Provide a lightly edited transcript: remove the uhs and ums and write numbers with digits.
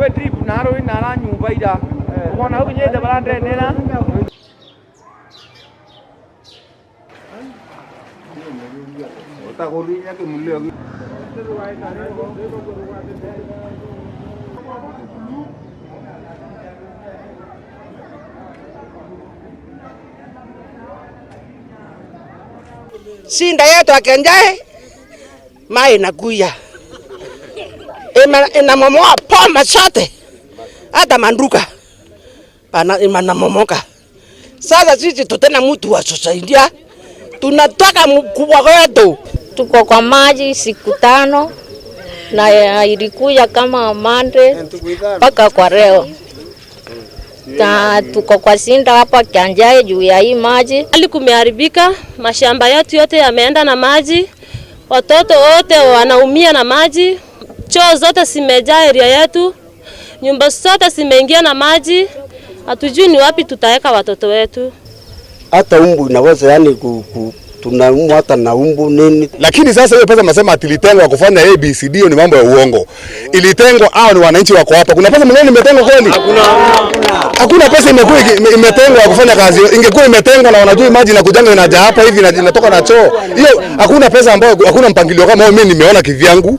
Kwĩ trip narũ inara nyumba ira ukona ukinyite barandenera. Shinda yetu akenjae mai inakuya inamomoa poma zote, hata manduka pana inamomoka. Sasa sisi tutena mtu wa kusaidia, tunataka mkubwa wetu. Tuko kwa maji siku 5 na ilikuja kama Monday mpaka kwa leo. Ta, tuko kwa sinda hapa Kianjae juu ya hii maji. Hali kumeharibika, mashamba yetu yote yameenda na maji, watoto wote wanaumia na maji, choo zote zimejaa area yetu, nyumba zote zimeingia na maji, hatujui ni wapi tutaweka watoto wetu. Hata umbu inaweza yani tunaumwa hata na umbu nini. Lakini sasa hiyo pesa mnasema ati ilitengwa kufanya ABCD, hiyo ni mambo ya uongo. Ilitengwa hao ni wananchi wako hapa. Kuna pesa milioni imetengwa kweli? Hakuna pesa imekuwa imetengwa kufanya kazi. Ingekuwa imetengwa na wanajua maji na kujanga inaja hapa hivi inatoka na choo. Hiyo hakuna pesa ambayo, hakuna mpangilio kama huo, mimi nimeona kivyangu.